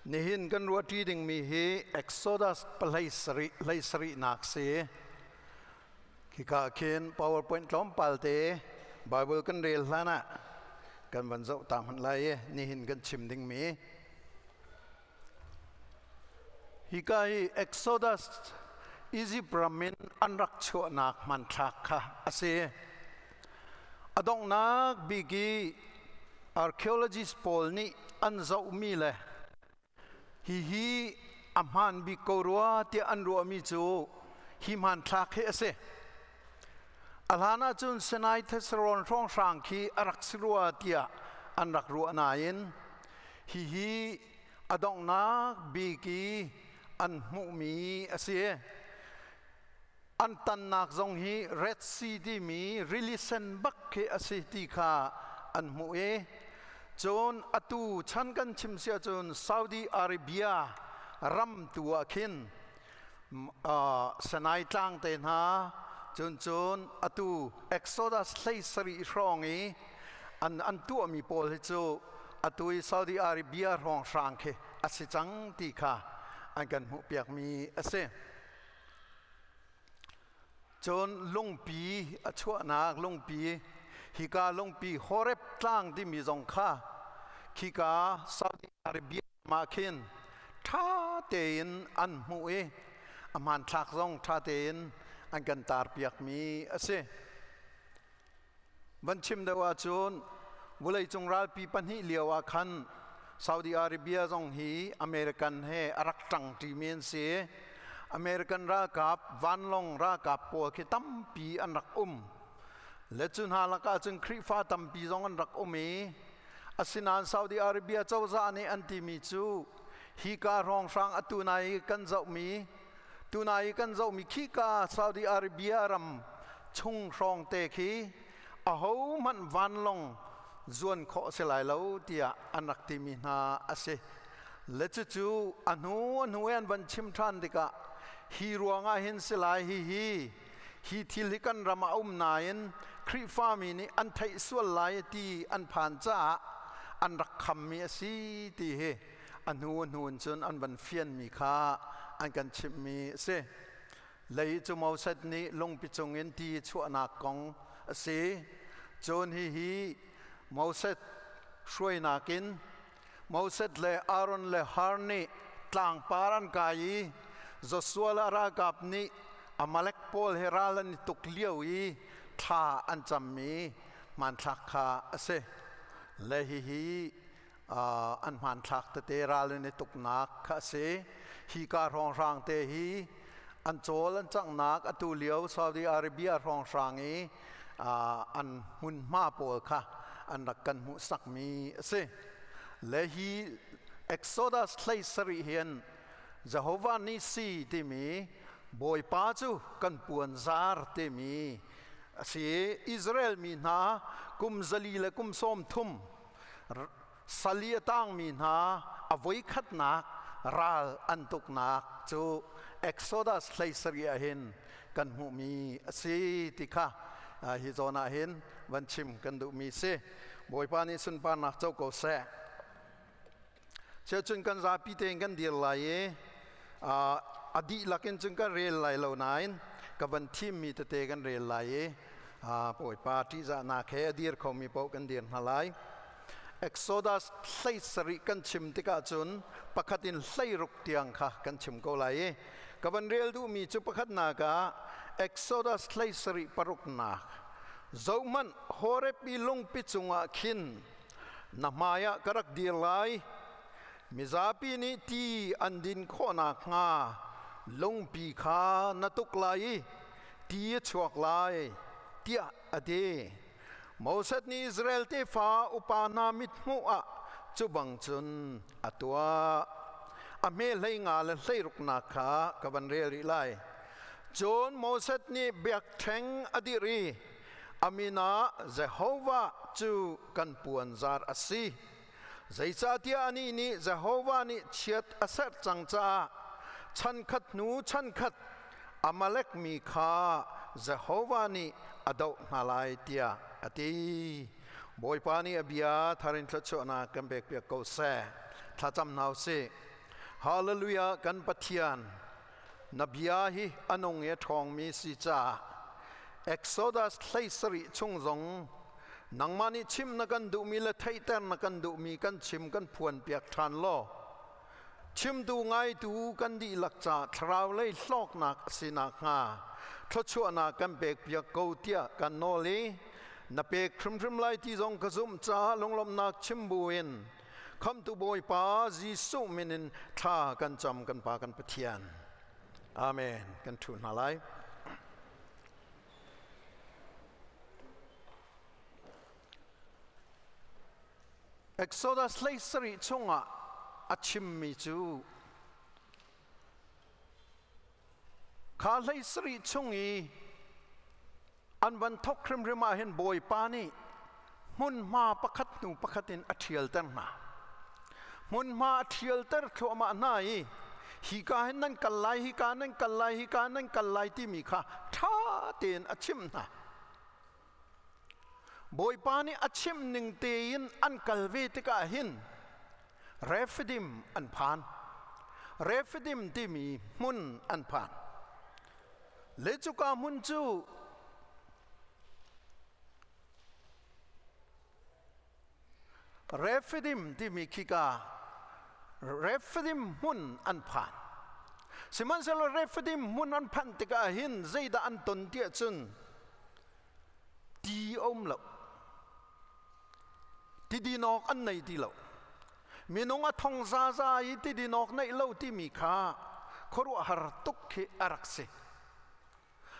Nihin kan ruahṭi dingmi hi Exodus pahlei sarih hlei sarihnak si. Khika khin PowerPoint tlawmpal te Bible kan rel hlan ah kan van zoh ta hmanh lai i nihin kan chim dingmi. Hika hi Exodus Egypt ram in an rak chuahnak hmanthlak kha a si. A donghnak bik i archaeologist pawl nih an zohmi le hihi a hmaan bik ko rua tiah an ruahmi cu hi hmanthlak hi a si. A hlan ahcun Sinai Thessalon hrawnghrang khi a rak si rua tiah an rak ruah nain hihi a donghnak bik i an hmuhmi a si. An tannak zong hi Red Sea timi rili sen bak khi a si ti kha an hmuh i cun atu chan kan chim si ahcun Saudi Arabia ram tu ah khin Sinai tlang te hna cun cun atu Exodus 17 hrawng i an tuahmi pawl hi cu atu i Saudi Arabia hrawnghrang khi a si cang ti kha an kan hmuhpiakmi a si. Cun lungpi a chuahnak lungpi hika lungpi Horeb tlang timi zong kha khika Saudi Arabia ah khin ṭha tein an hmuh i a hmanthlak zong ṭha tein an kan tarpiakmi a si. Van chim deuh ahcun vawleicung ralpi pahnih lio ah khan Saudi Arabia zong hi American he a rak ṭangṭimi an si. American ralkap vanlawng ralkap pawl khi tampi an rak um. Le cu hna lakah cun Khrihfa tampi zong an rak um i asinain Saudi Arabia cozah nih an timi cu hika hrawnghrang atu nai kan zohmi tunai i kan zohmi khika Saudi Arabia ram chung hrawng te khi ahohmanh vanlawng zuan khawh si lai lo tiah an rak timi hna a si. Le cucu a hnu a hnu i an van chim ṭhan tikah hi ruangah hin si lai hi hi hi thil hi kan ram ah a um nain Khrihfami nih an theih sual lai ti an phan caah an rak khammi a si ti hi a hnu a hnu in cun an van fianmi kha an kan chimhmi a si. Lei cu Moses nih lungpi cungin ti chuahnak kong a si. Cun hihi Moses hruainak in Moses le Aaron le Har nih tlangpar an kai i Joshua le a ralkap nih Amalek pawl he ral an i tuk lio i thla an cammi hmanthlak kha a si. Le hihi an hmanthlak tete ral in i tuknak kha a si. Hika hrawnghrang te hi an cawl an canghnak atu lio Saudi Arabia hrawnghrang i an hmunhma pawl kha an rak kan hmuhsakmi a si. Le hi Exodus 17 hin Jehovah Nisi timi Bawipa cu kan puanzar timi a si. Israel mi hna kum 400 le kum 30 sal i a tangmi hna a voikhatnak ral an tuknak cu Exodus 17 ah hin kan hmuhmi a si ti kha hi zawn ah hin van chim kan duhmi si. Bawipa nih sunparnak co ko seh. Cun kan zapi tein kan dir lai i a dihlak in cun kan rel lai lo nain ka van thimmi tete kan rel lai i Bawipa ṭihzahnak he a dir khomi paoh kan dir hna lai. Exodus 17 kan chim tikah cun pakhat in 16 tiang kha kan chim ko lai i ka van rel duhmi cu pakhatnak ah Exodus 17 paruknak zohhmanh Horeb i lungpi cungah khin na hmaiah ka rak dir lai mizapi nih ti an din khawh nakhnga lungpi kha na tuk lai i ti a chuak lai tiah a ti. Moses nih Israel tefa upa hna mithmuh ah cu bang cun a tuah. A hme 15 le 16nak kha ka van rel rih lai. Cun Moses nih biakṭheng a dirh i a min ah Jehovah cu kan puanzar a si. Zeicahtiah anih nih Jehovah nih chiat a serh cang caah chankhat hnu chankhat Amalek mi kha Jehovah nih a doh hna lai tiah a ti. Bawipa nih a bia thar in thluachuahnak kan pekpiak ko seh. Thlacam hna u sih. Hallelujah kan Pathian na bia hi a nung i a ṭhawngmi si caah Exodus 17 chung zong nangmah nih chim na kan duhmi le theihter na kan duhmi kan chim kan phuan piak ṭhan law chimtu ngaitu kan dihlak ca thlarau lei hlawknak a si nakhnga thluachuahnak kan pek piak ko tiah kan nawl i na pek hrimhrim lai ti zong ka zumh caah lunglawmhnak chim buin Khamtu Bawipa Jesuh min in thla kan cam kan Pa kan Pathian. Amen. Kan ṭhu hna lai. Exodus 17 chungah a chimmi cu kha 17 chung i an van thok hrimhrim ah hin Bawipa nih hmunhma pakhat hnu pakhat in a ṭhialter hna. Hmunhma a ṭhialter thluahmah hna i hika hin nan kal lai, hika nan kal lai, hika nan kal lai timi kha ṭha tein a chimh hna. Bawipa nih a chimh ning tein an kal ve tikah hin Rephidim an phan. Rephidim timi hmun an phan. Le cuka hmun cu Rephidim timi khika Rephidim hmun an phan. Sihmanhsehlaw Rephidim hmun an phanh tikah hin zeidah an ton tiah cun ti a um lo. Ti din awk an nei ti lo. Minung a thong zaza i ti din awk neih lo timi kha khuaruahhar tuk khi a rak si.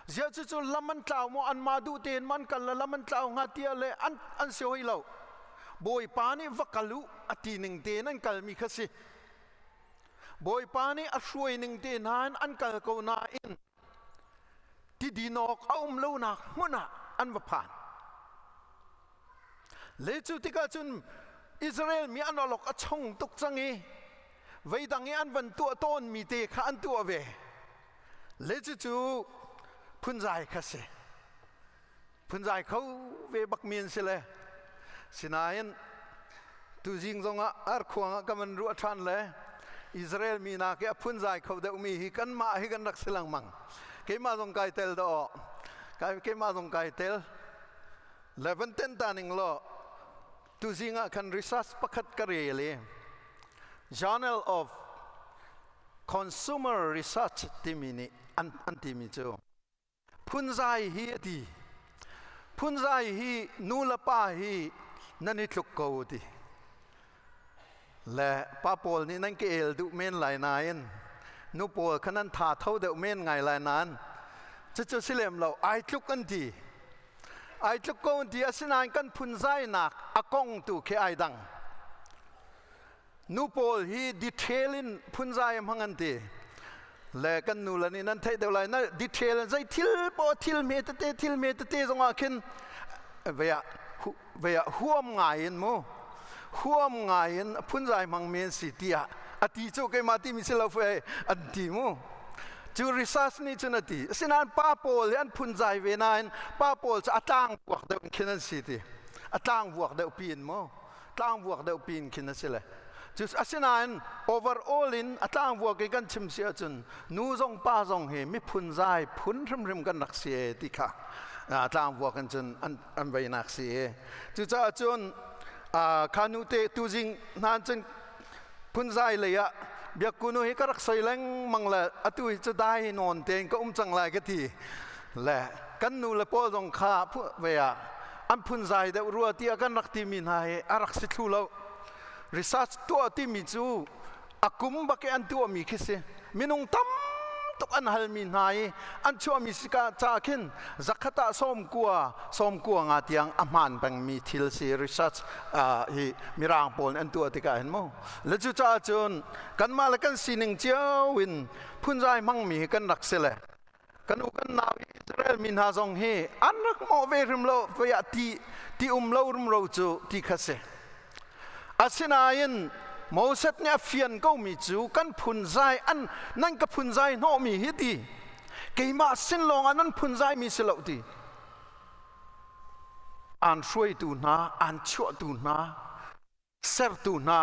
Ziah cucu lam an tlau maw anmah duh tein man kal le lam an tlau hnga tiah le an an si hoi lo. Bawipa nih va kal u a ti ning tein an kalmi kha si. Bawipa nih a hruai ning te hna in an kal ko nain ti din awk a um lonak hmun ah an va phan. Le cu tikah cun Israel mi an awlok a chong tuk cang i veidang i an van tuah tawnmi te kha an tuah ve. Le cucu phunzai kha si. Phunzai kho ve bak mi an si le. Sinain tuzing zongah arkhuang ah ka van ruah ṭhan le Israel mi nak i a phunzai kho deuhmi hi kanmah hi kan rak si lengmang. Keimah zong kai tel dawh. Keimah zong kai tel. Le van ten ta ning law tuzing ah khan research pakhat ka rel i Journal of Consumer Research timi nih an, an timi cu phunzai hi a ti. Phunzai hi nu le pa hi nan i tluk ko ti. Le pa pawl nih nan ka el duh men lai nain nu pawl kha nan tha tho deuh men ngai lai nain cucu si lem lo ai tluk an ti. Ai tluk ko an ti asinain kan phunzainak a kong tu khi ai dang. Nu pawl hi detail in phunzai hmang an ti. Le kan nu le nih nan theih deuh lai na detail zei thil poh thil hme tete thil hme tete zongah khin vei ah vei ah huam ngai in mu huam ngai in phunzai hmang mi an si tiah a ti cu keimah ti mi si lo fe an ti mu cu research nih cun a ti asinain pa pawl hi an phunzai ve nain pa pawl cu a tlang vuak deuh in khin an si ti a tlang vuak deuh pi in mu tlangvuak deuh pin khin a si le cu asinain overall in a tlangvuak i kan chim si ahcun nu zong pa zong hi miphun zai phun hrimhrim kan rak si e ti kha tlangvuak in cun an an veinak si e cucaah cun kha nu te tuzing hnan cun phunzai lei ah biakkunu hi ka rak soi lengmang le atu hi cu dai nawn tein ka um cang lai ka ti le kan nu le pawl zong kha ve ah an phunzai deuh rua tiah kan rak timi hna hi a rak si thlu lo research tuah timi cu a kum bak i an tuahmi khi si minung tam tuk an halmi hna i an chuahmi si ka ca khin zakhat ah 90 90 nga tiang a hmaan pengmi thil si research hi mirang pawl nih an tuah tikah hin mu le cu caah cun kanmah le kan sining cio in phunzai hmangmi hi kan rak si le kan u kan nau Israel mi hna zong hi an rak mawh ve hrim lo voi ah ti ti um lo rumro cu ti kha si asinain Moses nih a fian komi cu kan phunzai an nan ka phunzai hnawhmi hi ti keimah sin lawng ah nan phunzai mi si lo ti aan hruaitu hna aan chuahtu hna sertu hna.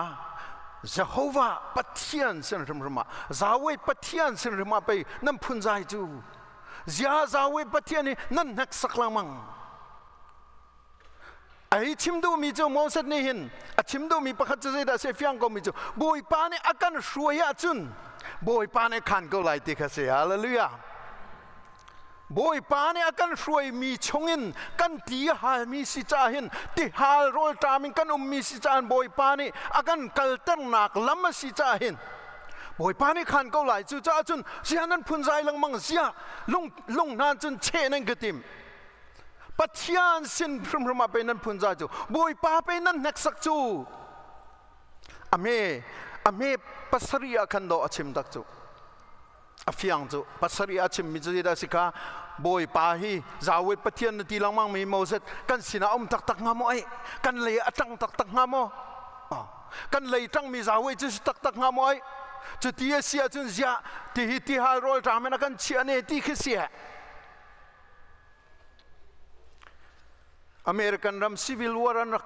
Jehovah Pathian sin hrimhrim ah Yahweh Pathian sin hrim ah pei nan phunzai cu. Zia Yahweh Pathian hi nan hneksak lengmang. A hi chim duhmi cu Moses nih hin a chim duhmi pakhat cu zeidah a si fiang komi cu Bawipa nih a kan hruai ahcun Bawipa nih khan ko lai ti kha si. Hallelujah. Bawipa nih a kan hruaimi chungin kan ti a halmi si caah hin tihal rawlṭam in kan ummi si caah Bawipa nih a kan kalternak lam a si caah hin Bawipa nih khan ko lai. Cucaah cun zia nan phunzai lengmang zia lung lung hna cun cheh nan ka tim. Pathian sin hrimhrim ah pei nan phunzai cu Bawipa pei nan hneksak cu. A hme a hme pasarih ah khan dawh a chim tak cu. A fiang cu pasarih a chimmi cu zeidah a si kha Bawipa hi Yahweh Pathian na ti lengmang mi Moses kan sinah um taktak hnga maw ai kan lei a ṭang taktak hnga maw kan lei ṭangmi Yahweh cu si taktak hnga maw ai cu ti a si ahcun ziah ti hi tihal rawl ṭam in a kan chiah ne ti khi si American ram civil war an rak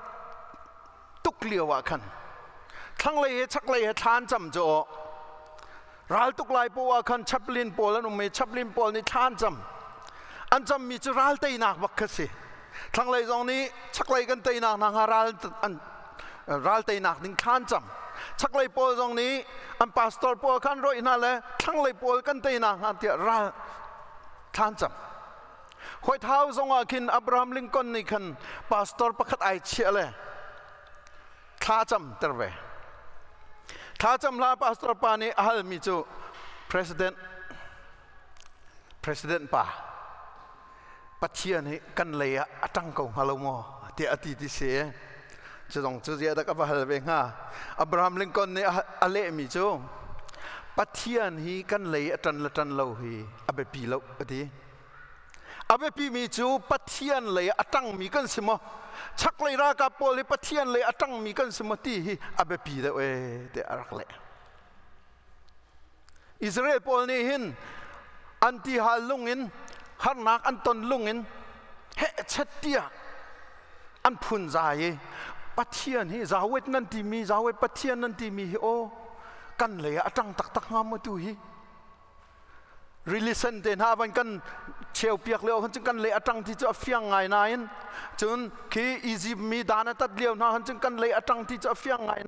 tuk lio ah khan thlanglei he chaklei he thla an cam cu aw ral tuk lai poah ah khan chaplain pawl an um i chaplain pawl nih thla an cam an cammi cu ral teinak bak kha si thlanglei zong nih chaklei kan teinak hna hnga ral an ral teinak ding thla an cam chaklei pawl zong nih an pastor pawl khan roih hna le thlanglei pawl kan teinak hnga tiah ral thla an cam White House zong ah khin Abraham Lincoln nih khan pastor pakhat ai chiah le thla cam ter ve. Thla cam hla pastor pa nih a halmi cu president president pa Pathian hi kan lei ah a ṭang ko hnga lo maw tiah a ti ti si. Cu zong cu zia dah ka va hal ve hnga. Abraham Lincoln nih a lehmi cu Pathian hi kan lei a ṭan le ṭan lo hi a biapi lo a ti. A biapimi cu Pathian lei a ṭangmi kan si maw? Chaklei ralkap pawl hi Pathian lei a ṭangmi kan si maw ti hi a biapi deuh ee tiah a rak leh. Israel pawl nih hin an tihal lungin harnak an ton lungin hehchet tiah an phunzai i Pathian hi Yahweh nan timi Yahweh Pathian nan timi hi aw kan lei ah a ṭang taktak hnga maw tu hi Rili sen te hna van kan cheu piak lio khan cun kan lei a ṭang ti cu a fiang ngai nain cun khi Egypt mi dan a tat lio hna khan cun kan lei a ṭang ti cu a fiang ngai nain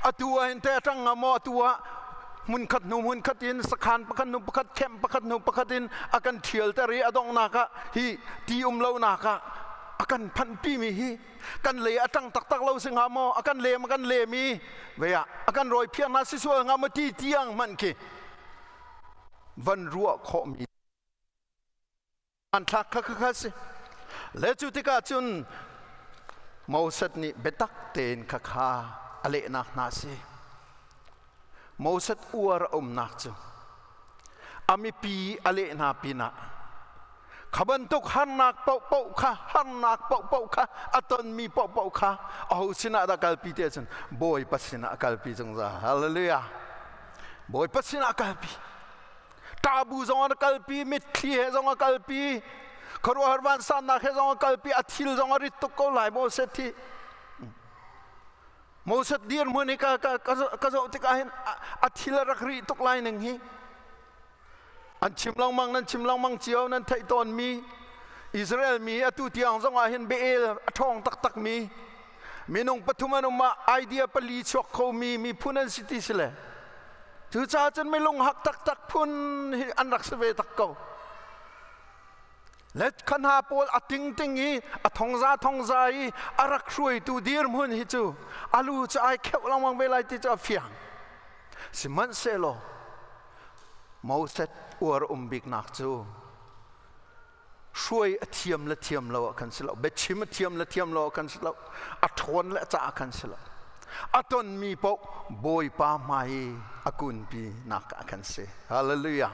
atu ah hin teh a ṭang hnga maw atu ah hmun khat hnu hmun khat in sakhan pakhat hnu pakhat camp pakhat hnu pakhat in a kan ṭhialter i a donghnak ah hi ti um lonak ah a kan phanhpi mi hi kan lei a ṭang taktak lo si hnga maw a kan lem a kan lem i vei ah a kan rawi phiar hna si sual hnga maw ti tiang hmanh khi van ruah khawhmi hmanthlak kha kha kha si le cu tikah cun Moses nih biatak tein kha kha a lehnak hna si Moses uar a umnak cu a mipi a leh hna pinah kha bantuk harnak paohpaoh kha harnak paohpaoh kha a tonmi paohpaoh kha aho sinah dah kalpi ti ahcun Bawipa sinah a kalpi zungzal hallelujah Bawipa sinah a kalpi ṭahbu zong a kalpi mitthli he zong a kalpi khuaruahhar vansannak he zong a kalpi a thil zong a rit tuk ko lai Moses hi Moses dirhmun hi ka ka ka zoh tikah hin a thil a rak rih tuk lai ning hi an chim lengmang nan chim lengmang cio nan theih tawnmi Israel mi atu tiang zong ah hin Baal a ṭhawng taktak mi minung pathum an um ah idea pali chuak khomi miphun an si ti si le cucaah cun milung hak taktak phun hi an rak si ve tak ko le kha hna pawl a tingting i a thongza thongza i a rak hruaitu dirhmun hi cu a lu cu ai kheuh lengmang ve lai ti cu a fiang sihmanhsehlaw Moses uar um biknak cu hruai a thiam le thiam lo ah khan si lo biachim a thiam le thiam lo ah khan si lo a ṭhawn le a ca ah khan si lo a tonmi paoh Bawipa hmai i a kunpi nak ah khan si hallelujah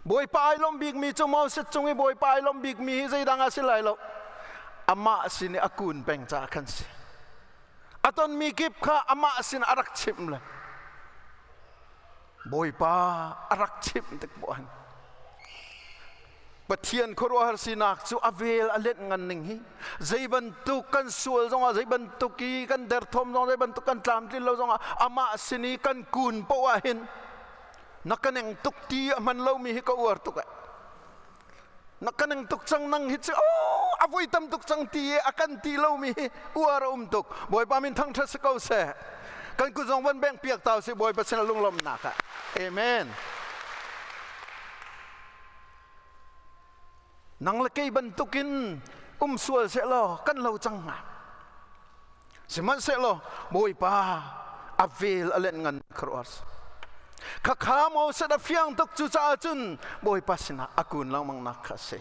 Bawipa ai lawm bikmi cu Moses cung i Bawipa ai lawm bikmi hi zeidang a si lai lo amah sin i a kun peng caah khan si a tonmi kip kha amah sin a rak chimh le Bawipa a rak chimh tik buan. Pathian khuaruahhar sinak cu a vel a let ngan ning hi zei bantuk kan sual zongah, zei bantuk i kan derthawm zong, zei bantuk kan tlamtlin lo zongah, amah sin i kan kun poah ah hin na ka neng tuk ti a hman lomi hi ka uar tuk eh. Na ka neng tuk cang nang hi cu, oh, a vui tam tuk cang ti i a kan ti lomi hi uar a um tuk. Bawipa min thangṭhat si ko seh. Kan kut zong van bengh piak ta usih Bawipa sin a lunglawmhnak ah. Amen. Nang le kei bantukin um sual sehlaw kan lo cang hnga. Sihmanhsehlaw Bawipa a vel a lenh ngan khuaruahhar. Khakha Moses a fiang tuk. Cucaah cun Bawipa sinah a kun lengmang nak kha a si.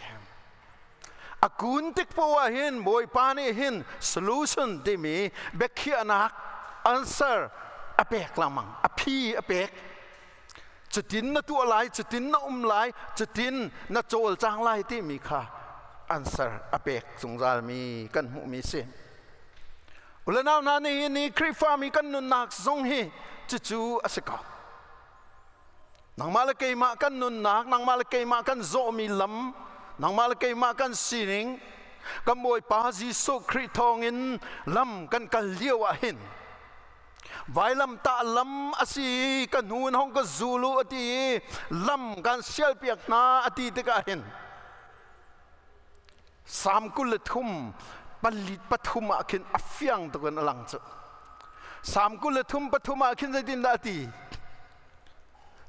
A kun tik poah hin Bawipa nih hin solution timi biakhiahnak, answer a pek lengmang, a phi a pek. Cutin na tuah lai, cutin na um lai, cutin na cawlcang lai timi kha answer a pek zungzalmi kan hmuhmi si. Ulenau hna, nihin ni Khrihfami kan nunnak zong hi cucu a si ko. Nangmah le keimah kan nunnak, nangmah le keimah kan zawhmi lam, nangmah le keimah kan sining, kan Bawipa Jesuh Khrih thawngin lam kan kal lio ah hin vailamtah lam a si i ka hnu in hong ka zul u a ti i lam kan sialpiak hna a ti tikah hin Salm 23 pali pathum ah khin a fiang tuk in a lang cu. Salm 23 pathum ah khin zeitindah a ti?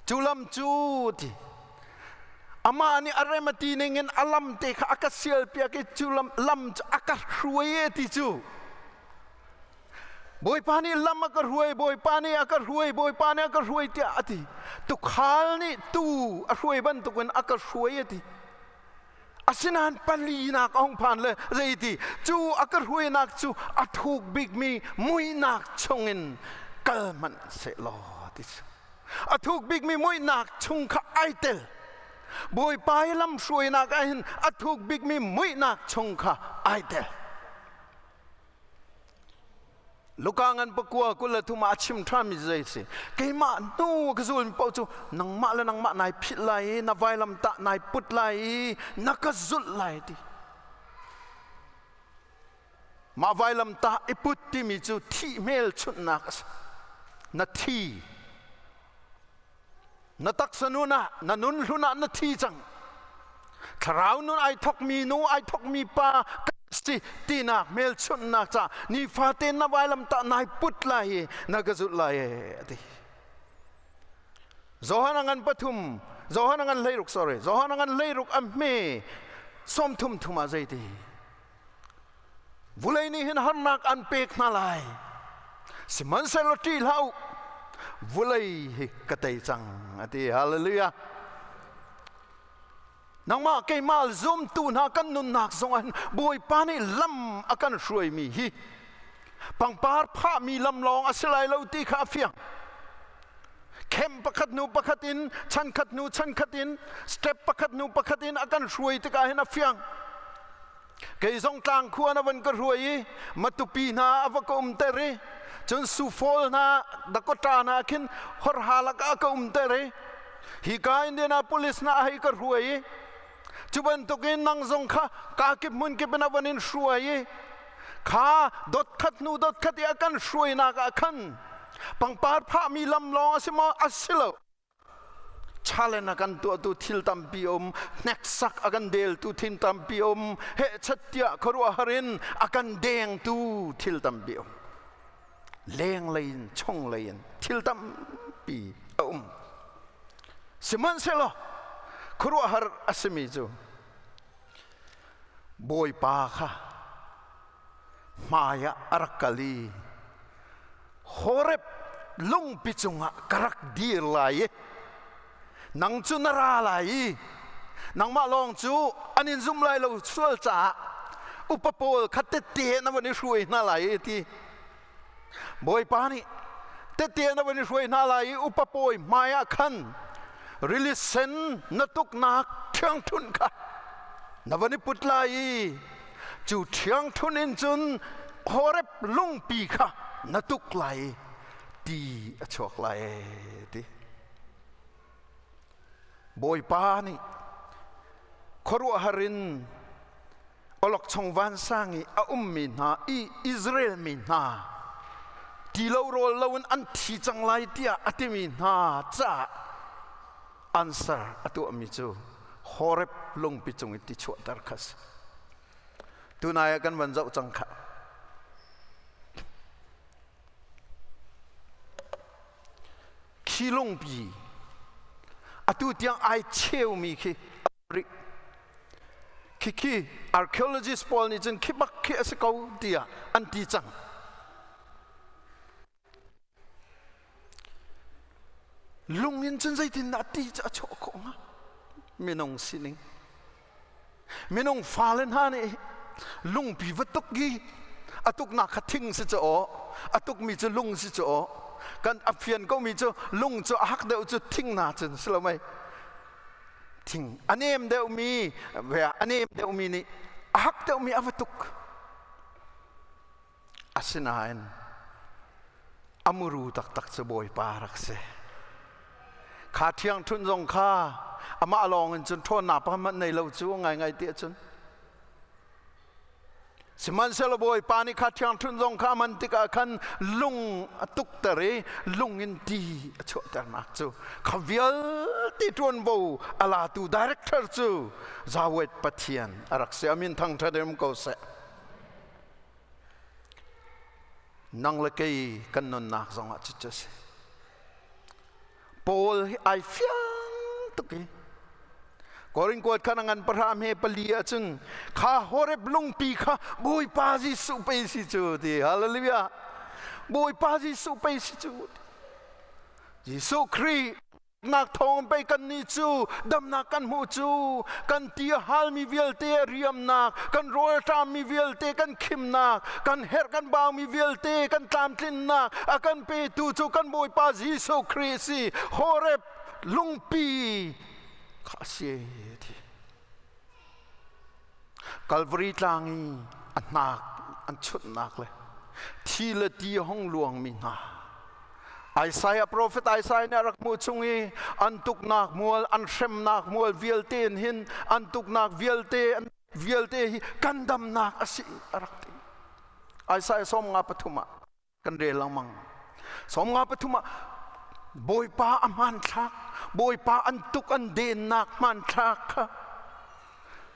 Cu lam cu ti amah nih a rem a ti ning in a lam te kha a ka sialpiak i cu lam lam cu a ka hruai e ti cu. Bawipa nih lam a ka hruai, Bawipa nih a ka hruai, Bawipa nih a ka hruai tiah a ti. Tukhal nih tuu a hruai bantukin a ka hruai a ti. Asinain palinak a hung phan le zeiti cu a ka hruainak cu a thuk bikmi muihnak chungin kal hmanh sehlaw ti cu. A thuk bikmi muihnak chung kha ai tel. Bawipa i lam hruainak ah hin a thuk bikmi muihnak chung kha ai tel. Luka ngan pakua 23 ah a chim ṭhanmi zei si? Keimah hnu ka zulmi paoh cu nangmah le nangmah nai philh lai i na vailam tah nai put lai i na ka zulh lai ti. Mah vailam tah i put timi cu thih hmelchunhnak a si. Na thi. Na taksa nun ah, na nun hlun ah na thi cang. Thlarau nun ai thokmi nu, ai thokmi pa si tinak hmelchunhnak ca nifate na vailam tah nai put lai i na ka zulh lai e ati. Johan ngan pathum, Johan ngan 16, sorry, Johan ngan 16 a hme 33 thum ah zeiti? Vulei nih hin harnak an pek hna lai. Sihmanhsehlaw ṭih hlah u. Vulei hi ka tei cang a ti. Hallelujah. Nangmah keimah zumtu hna kan nunnak zong ah Bawipa nih lam a kan hruaimi hi pangpar phahmi lam lawng a si lai lo ti kha a fiang. Khem pakhat hnu pakhat in, chan khat hnu chan khat in, step pakhat hnu pakhat in a kan hruai tikah hin a fiang. Kei zong tlang khua na van ka hruai i Matupi hna a va ka umter i cun Sufol hna, Dakota hna khin horha lakah ka umter i hika Indianapolis hna hei ka hruai i cu bantukin nang zong kha ka kip hmun kip in a van in hruai i kha dot khat hnu dot khat i a kan hruainak ah khan pangpar phahmi lam lawng a si maw? A si lo. Challenge a kan tuahtu thil tampi um, hneksak a kan deltu thil tampi um, hehchat tiah khuaruahhar in a kan dengtu thil tampi um. Lenglei in chunglei in thil tampi a um. Sihmanhsehlaw khuaruahhar a simi cu Bawipa kha hmai ah a rak kal i Horeb lungpi cungah ka rak dir lai i nang cu na ra lai i nangmah lawng cu an in zum lai lo sual caah upa pawl kha tette na van i hruai hna lai i ti. Bawipa nih tette na van i hruai hna lai i upa pawi hmai ah khan rili sen na tuknak ṭhiangṭhunh kha na van i put lai i cu ṭhiangṭhunh in cun Horeb lungpi kha na tuk lai i ti a chuak lai ti. Bawipa nih Khuaruahhar in awlokchong vansang i a ummi hna i Israel mi hna ti lo rawl loin an thi cang lai tiah a timi hna caah answer a tuahmi cu Horeb lungpi cung i ti chuahter kha si. Tunai ah kan van zoh cang kha. Khi lungpi atu tiang ai cheumi khi rih. Khikhi archaeologist pawl nih cun khi bak khi a si ko tiah an ti cang. Lung in cun zeitindah ti cu a chuah khawh hnga? Minung sining. Minung fale hna nih lungpi va tuk i a tuknak kha thing si cu aw, a tukmi cu lung si cu aw. Kan a fian komi cu lung cu a hak deuh cu thing na cun si lo mei. Thing a nem deuhmi a nem deuhmi nih a hak deuhmi a va tuk. Asinain a muru taktak cu Bawipa rak si. Kha ṭhiangṭhunh zong kha amah lawng in cun ṭhawnnak pakhat hmanh nei lo cu ngaingai ti ahcun. Sihmanhsehlaw Bawipa nih kha ṭhiangṭhunh zong kha a man tikah khan lung a tukter i lung in ti a chuahternak cu kha vialte ṭuanvo a latu director cu Zawet Pathian a rak si. Amin thangṭhat in um ko seh. Nang le kei kan nunnak zongah cucu a si. Paul hi ai fiang tuk i Korin kuat khan a ngan pahra hme pali ahcun kha Horeb lungpi kha Bawipa Jesuh pei si cu ti hallelujah Bawipa Jesuh pei si cu Jesuh Khrih nak thawng pei kan nih cu damnak kan hmuh cu kan ti a halmi vialte a riamnak kan rawl a ṭammi vialte kan khimnak kan herh kan baumi vialte kan tlamtlinnak a kan petu cu kan Bawipa Jesuh Khrih si Horeb lungpi kha si ti Calvary tlang i a hnak an chunhnak le thi le ti hong luangmi hna Isaiah profet Isaiah nih a rak hmuh chung i an tuknak mual an hremnak mual vialte in hin an tuknak vialte an vialte hi kan damnak a si a rak ti. Isaiah 53 ah kan rel lengmang. 53 ah Bawipa a hmanthlak Bawipa an tuk an dennak hmanthlak kha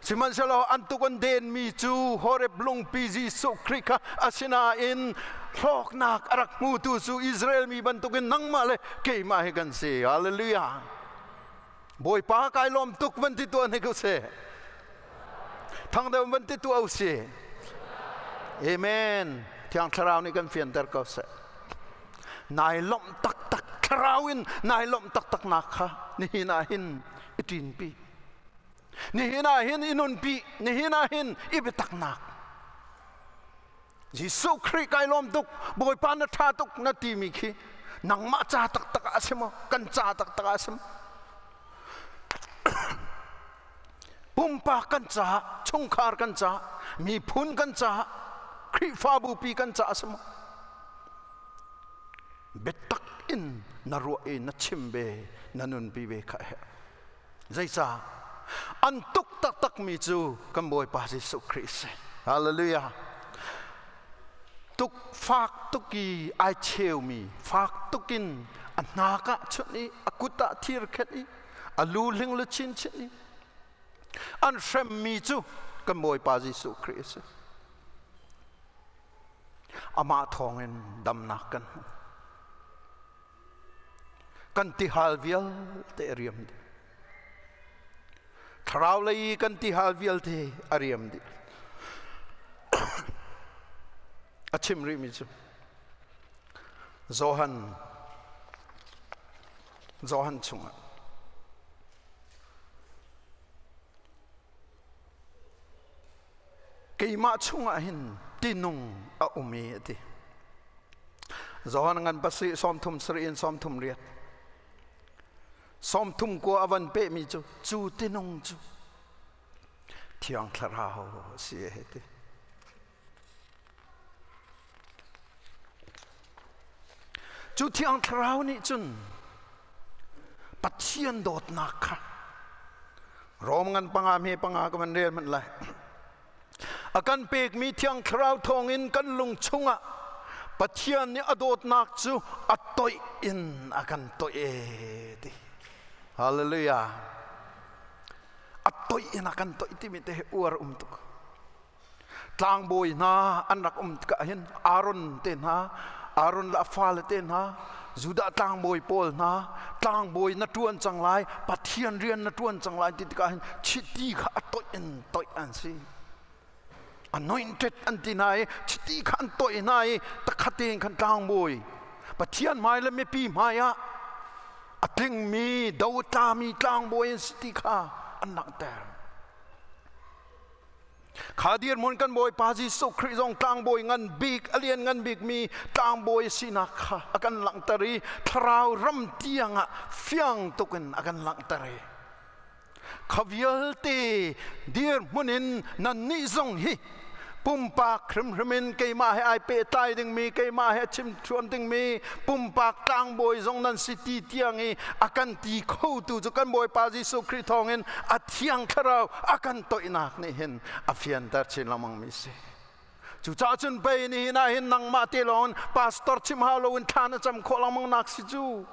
Sihmanhsehlaw an tuk an denmi cu Horeb lungpi Jesuh Khrih kha asinain hlawknak a rak hmutu cu Israel mi bantukin nangmah le keimah hi kan si. Hallelujah. Bawipa kai lawm tuk van ti tuah hnik usih. Thang deuh van ti tuah usih. Amen. Thiang Thlarau nih kan fianter ko seh. Nai lawmh taktak thlarau in nai lawmh taktak nak kha nihin ah hin i ṭinpi. Nihin ah hin i nunpi, nihin ah hin i biataknak. Jesuh Khrih kai lawm tuk, Bawipa na ṭha tuk na timi khi nangmah ca taktak ah a si maw? Kan ca taktak ah a si maw? Pumpak kan caah, chungkhar kan caah, miphun kan caah, Khrihfabu pi kan caah a si maw? Biatak in na ruah i na chim ve, na nunpi ve kha a herh. Zeicah? An tuk taktakmi cu kan Bawipa Jesuh Khrih si. Hallelujah. Tuk fak tuk i ai cheumi, fak tuk in a hnak ah chunh i a kut ah thir khenh i a lu hling lu chinchin i an hremmi cu kan Bawipa Jesuh Khrih a si. Amah thawngin damnak kan hmu. Kan tihal vialte a riam dih. Thlarau lei i kan tihal vialte a riam dih. A chim rihmi cu Johan Johan chungah keimah chungah hin tinung a um i a ti. Johan ngan pasarih sawmthum sarih in sawmthum riat sawmthum kua a van pehmi cu cu tinung cu Thiang Thlarau a si a ti. Cu Thiang Thlarau nih cun Pathian dawtnak kha Rom ngan panga me panga ka van rel hmanh lai. A kan pekmi Thiang Thlarau thawngin kan lung chungah Pathian nih a dawtnak cu a toih in a kan toih e ti. Hallelujah. A toih in a kan toih timi te hi uar um tuk. Tlangbawi hna an rak um tikah hin Aaron te hna, Aaron le a fale te hna, Judah tlangbawi pawl hna, tlangbawi na ṭuan cang lai, Pathian rian na ṭuan cang lai ti tikah hin chiti kha a toih in toih an si. Anointed an ti hna i chiti kha an toih hna i takhat tein khan tlangbawi Pathian hmai le mipi hmai ah a tlingmi dotlami tlangbawi an si ti kha an langhter. Kha dirhmun kan Bawipa Jesuh Khrih zong tlangbawi ngan bik, a lian ngan bikmi tlangbawi sinak kha a kan langhter i thlarau ram tiang ah fiang tuk in a kan langhter i kha vialte dirhmun in nannih zong hi pumpak hrimhrim in keimah he ai pehtlai dingmi keimah he chimchuan dingmi pumpak tlangbawi zong nan si ti tiang i a kan ti khotu cu kan Bawipa Jesuh Khrih thawngin a thiang thlarau a kan toihnak nih hin a fianter chin lengmang mi si. Cucaah cun pei nihin ah hin nangmah te lawng in pastor chim hau loin thla na cam khawh lengmang nak si cu.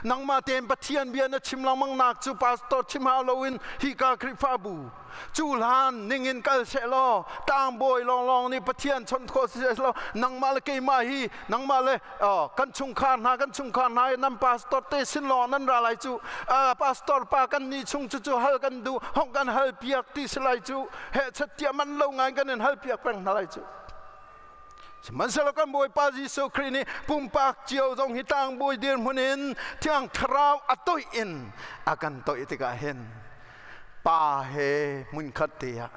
Nangmah tein Pathian bia na chim lengmang nak cu pastor chim hau loin hika Khrihfabu cu hlan ningin kal seh law tlangbawi lawnglawng nih Pathian chawnh khawh si seh law nangmah le keimah hi nangmah le kan chungkhar hna kan chungkhar hna nan pastor te sin lawng nan ra lai cu pastor pa kan ni chung cu cu hal kan duh hong kan hal piak ti si lai cu he chat tiah man lo ngai kan in hal piak peng hna lai cu. Sihmanhsehlaw kan Bawipa Jesuh Khrih nih pumpak cio zong hi tlangbawi dirhmun in Thiang Thlarau a toih in a kan toih tikah hin Pa he hmunkhat te ah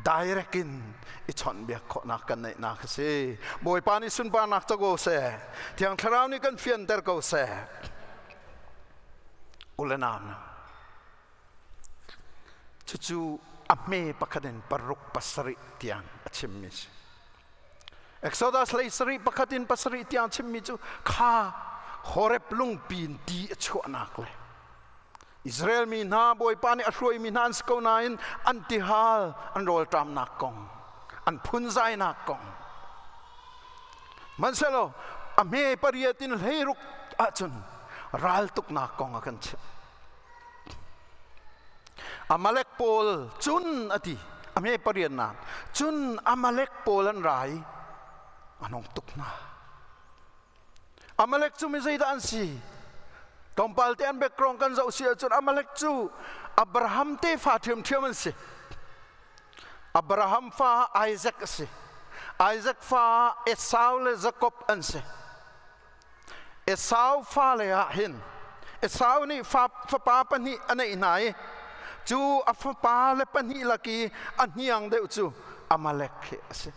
direct in i chawnhbiak khawhnak kan neihnak a si. Bawipa nih sunparnak co ko seh. Thiang Thlarau nih kan fianter ko seh. U le nau na cucu a hme pakhat in paruk pasarih tiang a chimmi si. Exodus hlei sarih pakhat in pasarih tiang chimmi cu kha Horeb lungpi in ti a chuahnak le Israel mi hna Bawipa nih a hruaimi hna an si ko nain an tihal an rawlṭamnak kong an phunzainak kong hmanhsehlaw a hme pariat in hleiruk ahcun raltuknak kong a kan chimh. Amalek pawl cun a ti a hme pariatnak cun Amalek pawl an ra i an hung tuk hna. Amalek cu mi zeidah an si? Tlawmpal te an background kan zoh si ahcun Amalek cu Abraham tefa ṭhiamṭhiam an si. Abraham fa Isaac a si. Isaac fa Esau le Jakob an si. Esau fale ah hin Esau nih fapa pahnih a neih hna i cu a fapa le pahnih lak i a hniang deuh cu Amalek hi a si.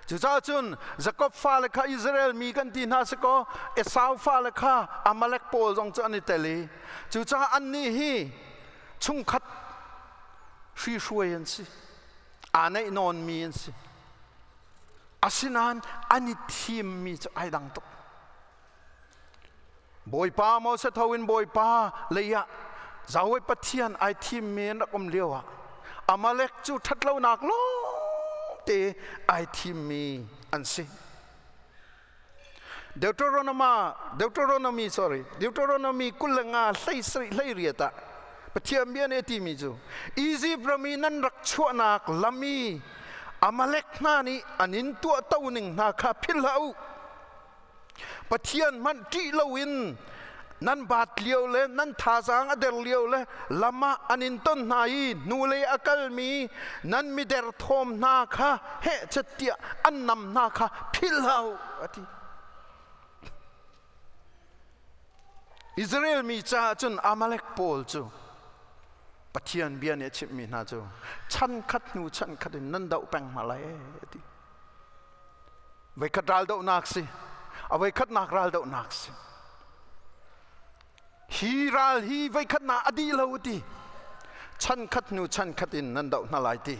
Cucaah cun Jakob fale kha Israel mi kan ti hna si kaw Esau fale kha Amalek pawl zong cu an i tel i cucaah annih hi chungkhat hrihruai an si. Aa neih nawnmi an si. Asinain an i thimmi cu ai dang tuk. Bawipa Moses tho in Bawipa lei ah Yahweh Pathian ai thimmi an rak um lio ah Amalek cu ṭhatlonak lawngte ai thimmi an si. Deuteronomy, Deuteronomy sorry, Deuteronomy 25 hlei sarih hlei riat ah Pathian bia nih a timi cu Egypt ram i nan rak chuahnak lam i Amalek hna nih an in tuahto ning hna kha philh hlah u. Pathian hmanh ṭih loin nan baat lio le nan thazaang a der lio le lam ah an in ton hna i hnulei a kalmi nan miderthawm hna kha hehchet tiah an nam hna kha philh hlah u a ti. Israel mi caah cun Amalek pawl cu Pathian bia nih a chimhmi hna cu chan khat hnu chan khat in nan doh peng hna lai a ti. Voikhat raldohnak si a voikhatnak raldohnak si hi ral hi voikhatnak a dih lo ti chan khat hnu chan khat in nan doh hna lai ti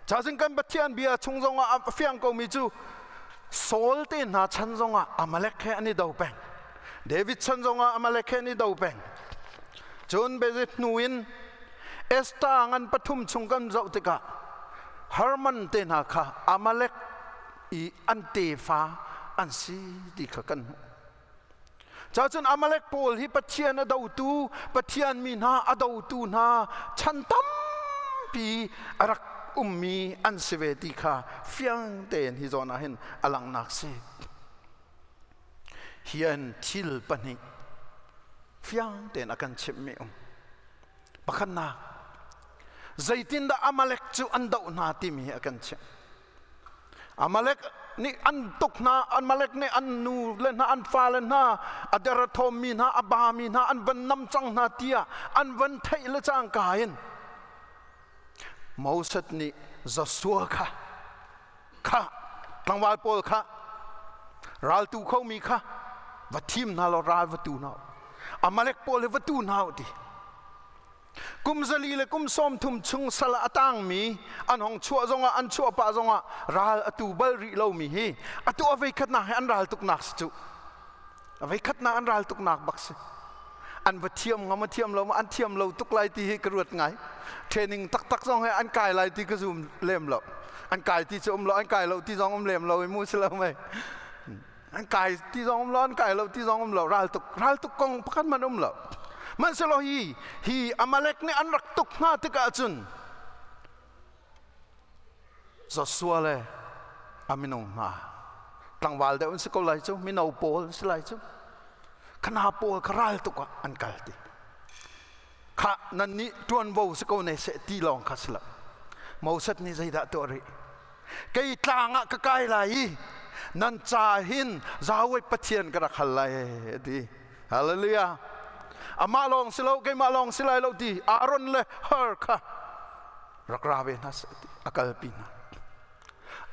cazin kan Pathian bia chung zongah a fiang komi cu Saul te hna chan zongah Amalek he an i do peng David chan zongah Amalek he an i do peng. Cun bezit hnu in Esther ngan pathum chung kan zoh tikah Herman te hna kha Amalek i an tefa an si ti kha kan hmuh. Cacun Amalek pawl hi Pathian a dotu, Pathian mi hna a dotu hna chan tampi a rak ummi an si ve ti kha fiang tein hi zawn ah hin a langhnak si. Hi an thil pahnih fiang tein a kan chimhmi um. Pakhatnak, zeitindah Amalek cu an doh hna timi hi a kan chimh. Amalek nih an tuk hna, Amalek nih an nu le hna, an fale hna, a der a thawmmi hna, a bami hna, an van nam cang hna tiah an van theih le cangka in Moses nih Joshua kha kha tlangval pawl kha raltu khomi kha va thim hna law ral va tu hna Amalek pawl hi va tu hna u ti. Kum 40 le kum 30 chung sal a tangmi an hong chuah zongah an chuah pah zongah ral a tu bal rih lomi hi atu a veikhatnak hi an ral tuknak si cu. A veikhatnak an ral tuknak bak si. An va thiam ngam a thiam lo ma an thiam lo tuk lai ti hi ka ruat ngai. Training taktak zong hi an kai lai ti ka zum lem lo. An kai ti cu um lo, an kai lo ti zong um lem lo i mu si lo mei. An kai ti zong um lo, an kai lo ti zong um lo. Ral tuk, ral tuk kong pakhat man um lo. Hmanhsehlaw hi hi Amalek nih an rak tuk hna tikah cun Joshua le a minung hna tlangval deuh an si ko lai cu, mino pawl an si lai cu. Khana pawl kha ral tuk ah an kal ti. Kha nan nih ṭuanvo si ko ne seh ti lawng kha si lo. Moses nih zeidah tuah rih? Kei tlang ah ka kai lai i nan ca hin Yahweh Pathian ka rak hal lai a ti. Hallelujah. Amah lawng si lo, keimah lawng si lai lo ti Aaron le Hur kha rak ra ve hna seh ti a kalpi hna.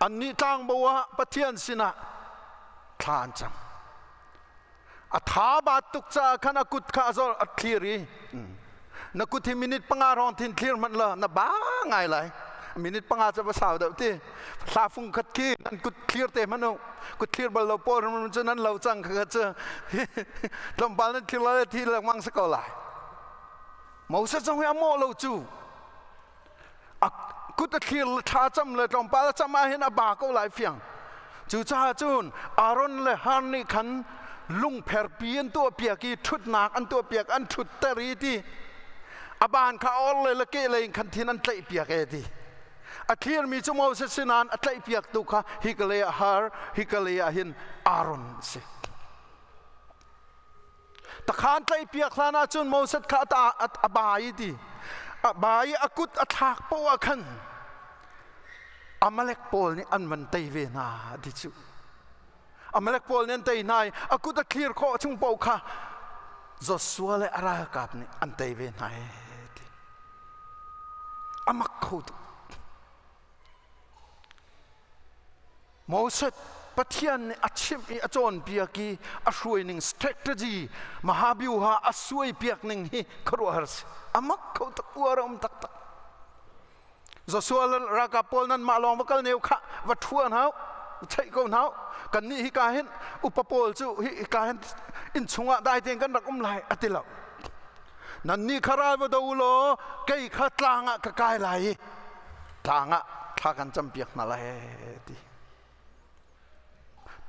Annih tlangbo ah Pathian sinah thla an cam. A tha bat tuk caah khan a kut kha a zor a thlir i na kut hi minute 5 hrawng thin thlir hmanh law na ba ngai lai. Minute 5 cu va sau deuh ti. Hla fung khat khi nan kut thlir te hmanh u. Kut thlir bal lo pawl cu nan lo cang kha cu tlawmpal nan thlir lai thi lengmang si ko lai. Moses zong hi a mawh lo cu. A kut a thlir le thla cam le tlawmpal a cam ah hin a ba ko lai fiang. Cucaah cun Aaron le Har nih khan lungpherpi an tuahpiak i ṭhutnak an tuahpiak an ṭhutter i ti a ban kha or le le ke lei in khan thin an tlaihpiak e ti. A thlirmi cu Moses si nain a tlaihpiaktu kha hika lei ah Har, hika lei ah hin Aaron a si. Takhan tlaihpiak hlan ah cun Moses kha a ba i ti a ba i a kut a thlak poah ah khan Amalek pawl nih an van tei ve hna ti cu. Amalek pawl nih an tei hna i a kut a thlir khawh chung paoh kha Joshua le a ralkap nih an tei ve hna ee ti. A mak kho tuk. Moses Pathian nih a chimh i a cawnpiak i a hruai ning strategy mahabyuha a suai piak ning hi khuaruahhar si. A mak kho tak uar a um taktak. Joshua ralkap pawl nan mah lawng va kal neu kha va ṭhua hna u, cheih ko hna u. Kannih hika hin upa pawl cu hika hin inn chungah dai tein kan rak um lai a ti lo. Nannih kha ral va do u law kei kha tlang ah ka kai lai i tlang ah thla kan campiak hna lai ti.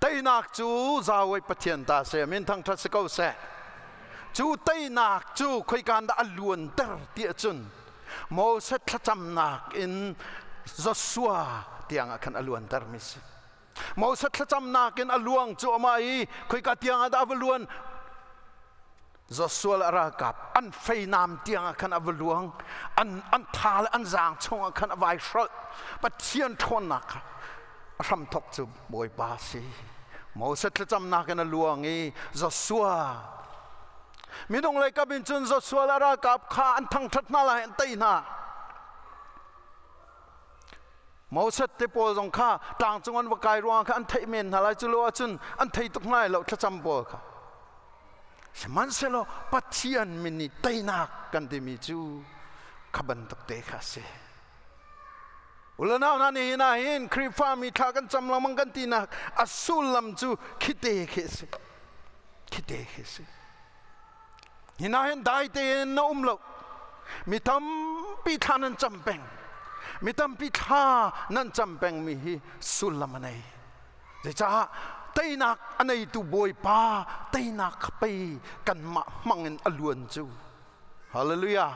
Teinak cu Yahweh Pathian ta seh, min thangṭhat si ko seh. Cu teinak cu khoikan dah a luanter ti ahcun Moses thlacamnak in Joshua tiang ah khan a luanter mi si. Moses thlacamnak in a luang cu amah i khoika tiang ah dah a va luan? Joshua le a ralkap an feinam tiang ah khan a va luang. An an tha le an zaang chung ah khan a vai hrolh. Pathian ṭhawnnak kha a hramthok cu Bawipa a si. Moses thlacamnak in a luang i Joshua minung lei kap in cun Joshua le a ralkap kha an thangṭhat hna lai an tei hna. Moses te pawl zong kha tlangcung an va kai ruangah kha an theih men hna lai cu lo ahcun an thei tuk hna lai lo thlacam pawl kha. Sihmanhsehlaw Pathian min i teinak kan timi cu kha bantuk te kha a si. Ulanau hna nihin ah hin Khrihfami thla kan cam lengmang kan tinak a sullam cu khite khi a si. Khite khi a si. Hina hin dai tein na um lo. Mi tampi thla nan cam peng. Mi tampi thla nan cam peng mi hi sullam a nei. Zeicah teinak a neitu Bawipa teinak pei kanmah hmang in a luan cu. Hallelujah.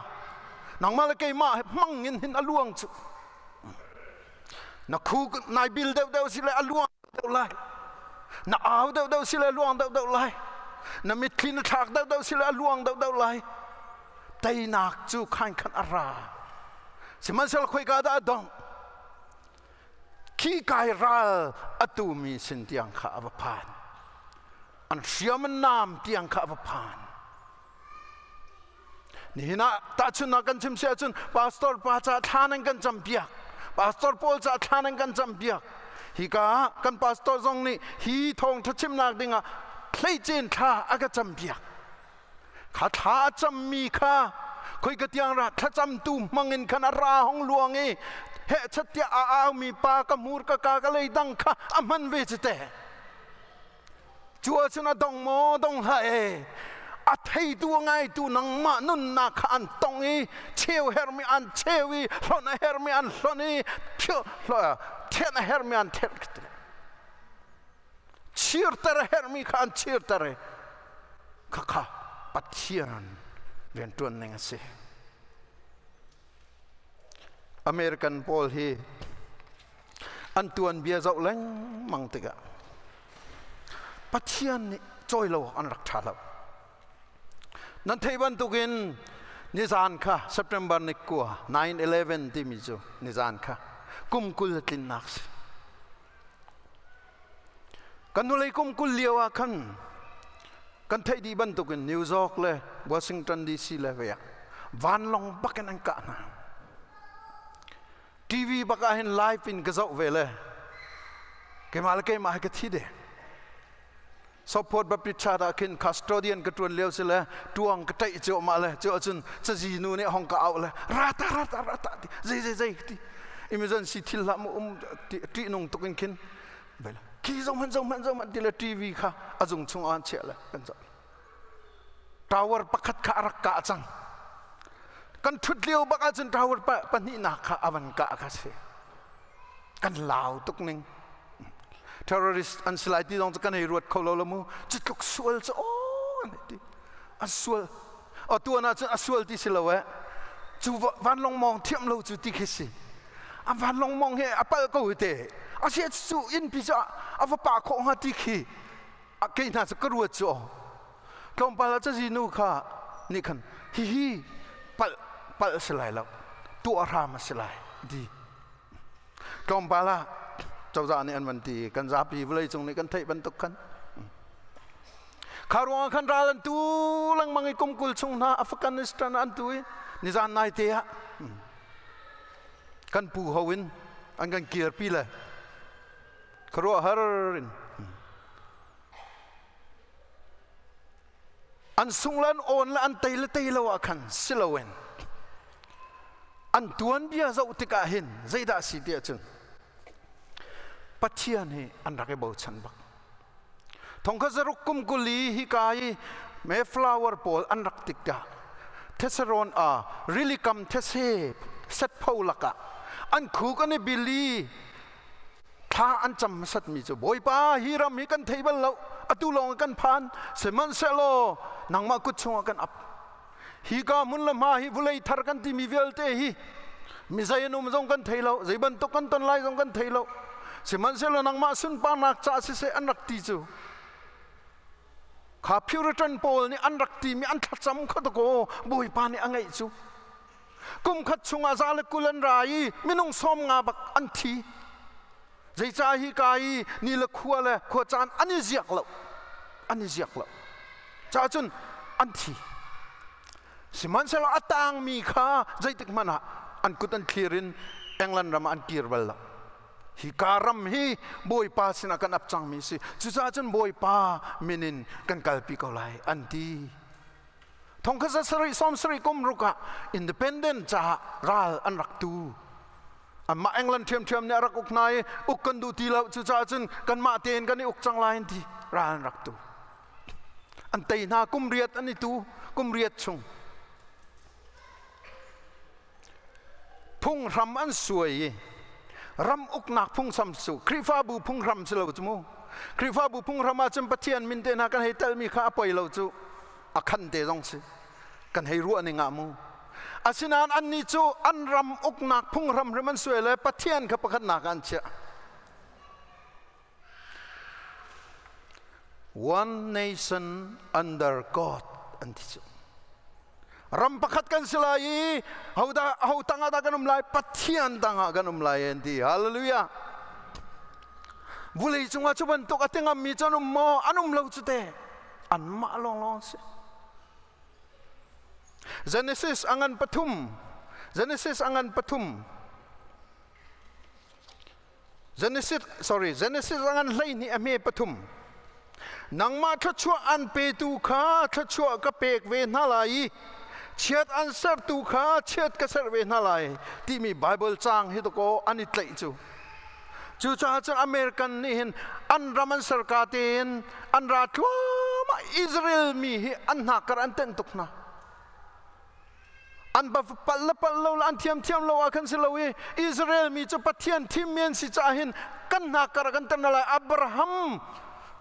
Nangmah le keimah hmang in hin a luang cu. Na khu nai bil deuh deuh si le a luang deuh lai. Na au deuh deuh si le a luang deuh deuh lai. Na mitthli na thlak deuh deuh si le a luang deuh deuh lai. Teinak cu khan khan a ra. Sihmanhsehlaw khoika dah a dongh? Khi kai ral a tumi sin tiang kha a va phan. An hriam an nam tiang kha a va phan. Nihin ah tahchunhnak kan chim si ahcun pastor pa ca thla nan kan campiak. Pastor pawl ca thla nan kan campiak. Hika ah kan pastor zong nih hi thawngṭha chimnak dingah hleicen thla a ka campiak. Kha thla a cammi kha khoi ka tiang ra thlacamtu hmangin khan a ra hong luang i hehchat tiah a aumi pa ka hmur ka ka ka lei dang kha a hman ve cu teh. Cu ahcun a dong maw dong hlah e a theitu a ngaitu nangmah nunnak kha an tong i cheu hermi an cheu i hlonh a hermi an hlonh i thianh a hermi an thianh chirter a hermi kha an chirter i khakha Pathian rianṭuan ning a si. American pawl hi an tuanbia zoh lengmang tikah Pathian nih cawi lo an rak ṭha lo. Nan theih bantukin nizan kha September ni kua 9/11 timi cu nizan kha kum 20 tlinnak si. Kan hnulei kum 20 lio ah khan kan theih dih bantukin New York le Washington DC le ve ah vanlawng bakin an kah hna. TV bak ah hin live in ka zoh ve le keimah le keimah hi ka thi de. Support Baptist Church ah khin custodian ka tuan lio si le tuang ka taih cio ma le cio cun cazi nu nih hong ka auh le rata rata rata ti zei zei zei ti emergency thil hlah mu um ti nung tuk in khin bel khi zong hman zong hman zong hman ti le TV kha a zung chung an chiah le kan zoh tower pakhat kha a rak kah cang kan thut lio bak ahcun tower pahnihnak kha a van kah kha si kan lau tuk ning terrorist an si lai ti zong cu kan hei ruat kho lo lo mu cu tluk sual cu aw an ti a sual o tuan ahcun a sual ti si lo eh cu vanlawng mawng thiam lo cu ti khi si a vanlawng mawng he a pal ko te a sia cu inn pi cu a va pa khawh hnga ti khi a kei hna cu ka ruat cu aw tlawmpal ah cazi nu kha nih khan hihi palh palh si lai lo tuah hram a si lai ti tlawmpal ah cozah nih an van ti kan zapi vawlei cung nih kan theih bantuk khan kha ruangah khan ral an tu lengmang i kum 20 chung hna Afghanistan an tu i nizan nai te ah kan pu ho in an kan kirpi le khuaruahhar in an sung le an awn le an tei le tei lo ah khan si loin an tuanbia zoh tikah hin zeidah si ti ahcun Pathian hi an rak i bochan bak thongkhat zaruk kum 24 hi ka i Mayflower pawl an rak tikah Thessalon a rilikam these setpho lakah an khuk an i bili thla an cam hmasatmi cu Bawipa hi ram hi kan thei bal lo atu lawng kan phan sihmanhsehlaw nangmah kut chungah kan ap hi ka hmun le hma hi vulei thar kan timi vialte hi mi zei an um zong kan thei lo zei bantuk kan ton lai zong kan thei lo sihmanhsehlaw nangmah sunparnak ca siseh an rak ti cu kha Puritan pawl nih an rak timi an thlacam kha dakaw Bawipa nih a ngeih cu Kum khat chungah 120 an ra i minung 50 bak an thi. Zeicah hi ka i ni le khua le khua caan an i ziak lo. An i ziak lo. Caah cun an thi. Sihmanhsehlaw a tangmi kha zeitik hmanh ah an kut an thlir in England ram ah an kir bal lo. Hi ka ram hi Bawipa sinah kan ap cangmi si. Cucaah cun Bawipa min in kan kalpi ko lai an ti. 1776 kum ruk ah independent caah ral an rak tu. Anmah England ṭhiamṭhiam nih a rak uk hna i uk kan duh ti lo, cucaah cun kanmah tein kan i uk cang lai an ti, ral an rak tu. An tei hna, kum riat an i tu. Kum riat chung. Phunghram an suai i ram uknak phunghram cu Khrihfabu phunghram si lo cu mu. Khrihfabu phunghram ahcun Pathian min te hna kan hei telmi kha a poi lo cu, a khan te zong si kan hei ruah ning ah mu. Asinain annih cu an ram uknak phunghram hrim an suai le Pathian kha pakhatnak ah an chiah. One nation under God an ti cu. Ram pakhat kan si lai i hodah ho tangah dah kan um lai? Pathian tangah kan um lai an ti. Hallelujah. Vulei cungah cu bantuk a tingammi cu an um maw? An um lo cu te. Anmah lawnglawng si. Genesis angan pathum. Genesis angan pathum. Genesis sorry Genesis angan 12 a hme pathum. Nangmah thluachuah an petu kha thluachuah ka pek ve hna lai i chiat an sertu kha chiat ka serh ve hna lai timi Bible caang hi dakaw an i tlaih cu. Cucaah cun American nih hin an ram an serka tein an ra thluahmah. Israel mi hi an hnakkar an tenh tuk hna. An ba palh le palh lo le an thiam thiam lo ah khan si lo i Israel mi cu Pathian thimmi an si caah hin kan hnakkar kan tan lai. Abraham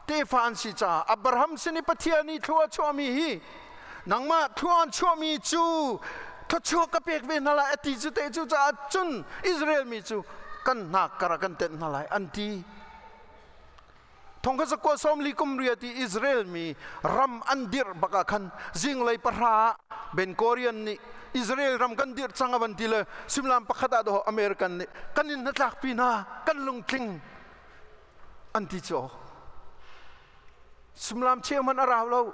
tefa an si caah Abraham sin i Pathian i thlua chuahmi hi nangmah thlua an chuahmi cu thluachuah ka pek ve hna lai a ti cu te. Cu caah cun Israel mi cu kan hnakkar kan tenh hna lai an ti. Thong kha zakua 40 kum riat i Israel mi ram an dirh bak ah khan zinglei 3 Ben Gurion nih Israel ram kan dirh cang a van ti le suimilam 1 ah dawh American nih kan in hnatlak pi hna, kan lungtling an ti cu. Suimilam cheu hmanh a rau lo,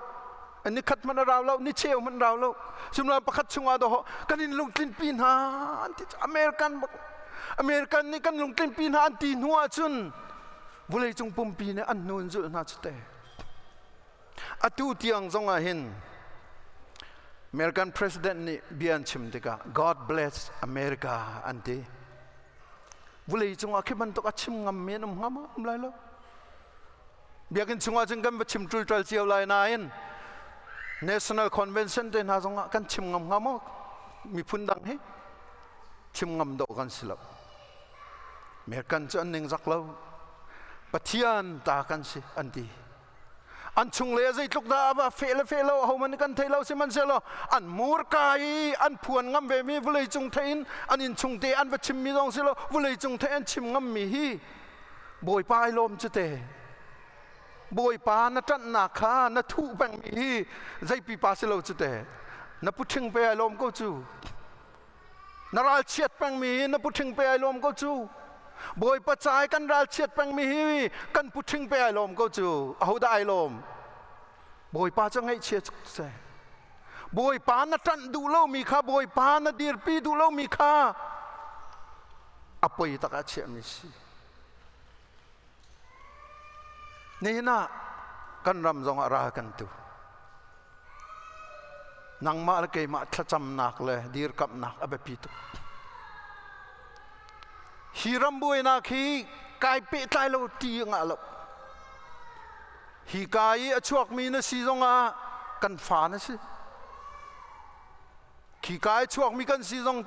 ni khat hmanh a rau lo, ni cheu hmanh rau lo, suimilam 1 chungah dawh kan in lungtlin pi hna an ti. American American nih kan lungtlin pi hna an ti hnu ah cun vawleicung pumpi nih an hnu in zulh hna cu te. Atu tiang zong ah hin American president nih bia an chim tikah "God bless America" an ti. Vawleicung ah khi bantuk a chim ngammi an um hnga ma? Um lai lo. Biakinn chungah cun kan va chim ṭulṭal cio lai nain National Convention te hna zongah kan chim ngam hnga maw? Miphun dang hi chim ngam dawh kan si lo. American cu an ningzak lo. Pathian ta kan si an ti. An chung le zeitluk dah ava fe le fe lo ahohmanh kan thei lo. Sihmanhsehlaw an murka i an phuan ngam ve mi, vawlei cung thein an inn chung te an va chim mi zong si lo, vawlei cung thei an chim ngam mi hi Bawipa ai lawm cu te. Bawipa na ṭanhnak kha na thuh peng mi hi zeipi pa si lo cu te. Na puṭhing pe ai lawm ko cu. Na ralchiat peng mi hi na puṭhing pe ai lawm ko cu. Bawipa cai kan ralchiat peng mi hi kan puṭhing pe ai lawm ko cu. Ahodah ai lawm? Bawipa cu ngaihchia seh. Bawipa na ṭanh duh lomi kha, Bawipa na dirpi duh lomi kha a poi tak ah chiahmi si. Nihin ah kan ram zong ah ral kan tu. Nangmah le keimah thlacamnak le dirkamhnak a biapi tuk. Hi ram buainak hi kai pehtlai lo ti ngah lo. Hi ka i a chuakmi na si zongah kan fa na si. Khi ka i chuakmi kan si zong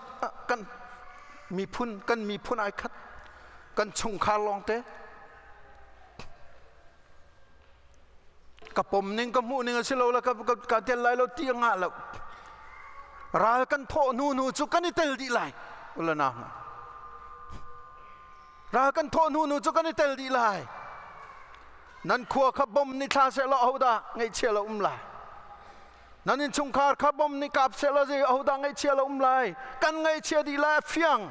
kan miphun, kan miphun ai khat, kan chungkhar lawngte. Ka pom ning, ka hmuh ning a si lo le ka ka tel lai lo ti ngah lo. Ral kan thawh hnu hnu cu kan i tel dih lai ulana. Ral kan thawh hnu hnu cu kan i tel dih lai. Nan khua kha bom ni thla seh law ahodah ngaihchia lo um lai? Nan innchungkhar kha bom nih kap seh law zei ahodah ngaihchia lo um lai? Kan ngaihchia dih lai, a fiang.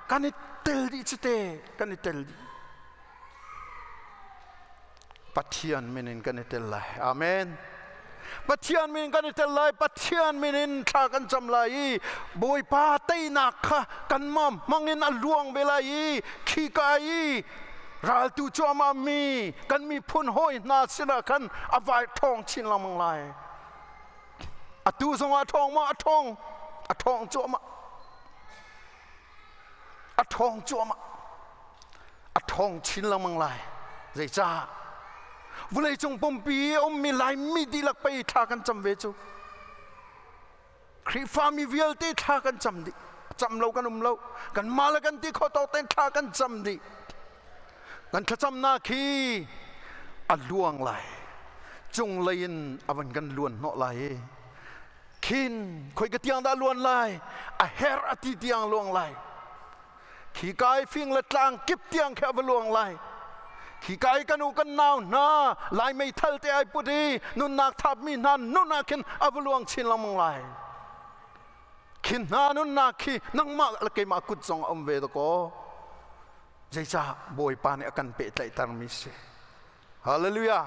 Kan i tel dih cu te, kan i tel dih. Pathian min in kan i tel lai. Amen. Pathian min kan i tel lai. Pathian min in thla kan cam lai i Bawipa teinak kha kanmah hmangin a luang ve lai i khika i raltu cuahmah mi kan miphun hawi hna sinah khan a vai ṭhawng chin lengmang lai. Atu zongah a ṭhawng maw? A ṭhawng. A ṭhawng cuahmah. A ṭhawng cuahmah. A ṭhawng chin lengmang lai. Zeicah? Vawleicung pumpi i a ummi Laimi dihlak pei thla kan cam ve cu. Khrihfami vialte thla kan cam dih. Cam lo kan um lo. Kan mah le kan ti kho tawk tein thla kan cam dih. Kan thlacamnak hi a luang lai. Cunglei in a van kan luan hnawh lai i khin khoi ka tiang dah luan lai, a her a ti tiang luang lai. Khi kai fing le tlang kip tiang khi a va luang lai. Khi kai kan u kan nau hna lai meithal te ai put i nunnak thapmi hna nun ah khin a va luang chin lengmang lai. Khi hna nunnak khi nangmah le keimah kut zong a um ve dakaw. Zeicah Bawipa nih a kan pehtlaihtermi si. Hallelujah.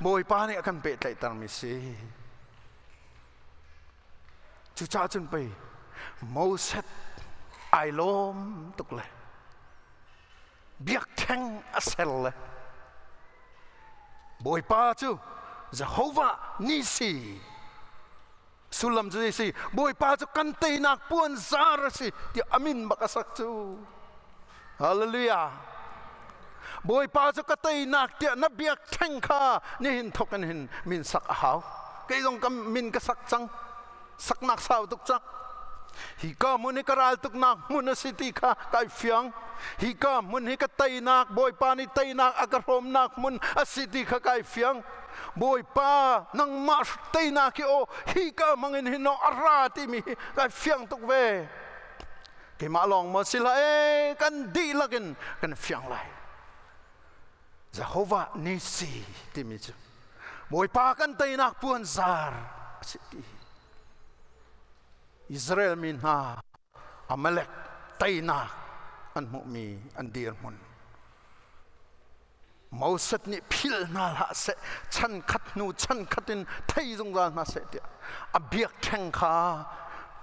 Bawipa nih a kan pehtlaihtermi si. Cucaah cun pei Moses ai lawm tuk le biakṭheng a ser le Bawipa cu Jehovah Nisi sullam cu si Bawipa cu kan teinak puanzar a si tiah a min bak a sak cu. Hallelujah. Bawipa cu ka teinak tiah na biakṭheng kha nihin thawk in hin min sak a hau. Kei zong ka min ka sak cang. Saknak sau tuk cang. Hi ka hmun hi ka ral tuknak hmun a si ti kha kai fiang. Hi ka hmun hi ka teinak, Bawipa nih teinak a ka hrawmnak hmun a si ti kha kai fiang. Bawipa nangmah teinak hi aw hi ka hmang in hin aw a ra timi hi kai fiang tuk ve. Keimah lawng maw si hlah ee, kan dihlak in kan fiang lai. Jehovah Nisi timi cu Bawipa kan teinak puanzar a si ti. Israel mi hna Amalek teinak an hmuhmi an dirhmun. Moses nih philh hna hlah seh, chan khat hnu chan khat in thei zungzal hna seh tiah a biakṭheng kha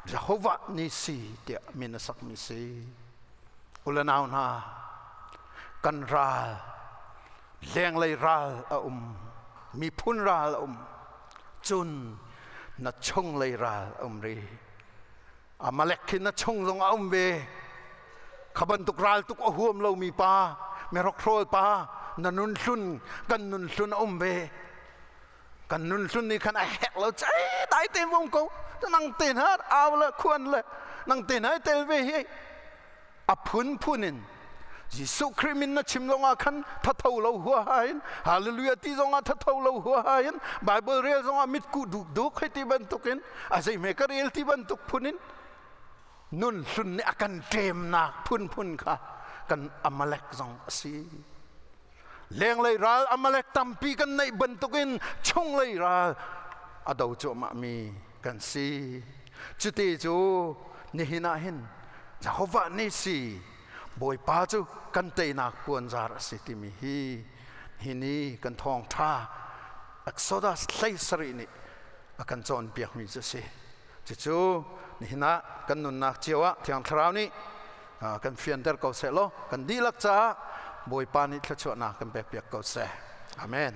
Jehovah Nisi tiah min a sakmi si. U le nau hna, kan ral, lenglei ral a um, miphun ral a um, cun na chunglei ral a um rih. Amalek khi na chung zong a um ve. Kha bantuk ral tuk a huam lomi pa, mirokhrawl pa, na nun hlun, kan nun hlun a um ve. Kan nun hlun nih khan a hek lo cai dai te um ko. Nang te hna au le khuan le nang te hna tel ve hi. A phunphun in Jesuh Khrih min na chim zongah khan thatho lo huaha in hallelujah ti zongah thatho lo huaha in Bible rel zongah mitkuh dukduk hei ti bantukin a zeihme ka rel ti bantuk phun in nun hlun nih a kan ṭemnak phunphun kha kan Amalek zong a si. Lenglei ral Amalek tampi kan neih bantukin chunglei ral a do cuahmahmi kan si. Cuti cu nihin ah hin Jehovah Nisi Bawipa cu kan teinak puanzar a si timi hi hi ni kan thawngṭha Exodus 17 nih a kan cawnpiakmi cu a si. Cucu nihin ah kan nunnak cio ah Thiang Thlarau nih kan fianter ko seh law kan dihlak caah Bawipa nih thluachuahnak kan pekpiak ko seh. Amen.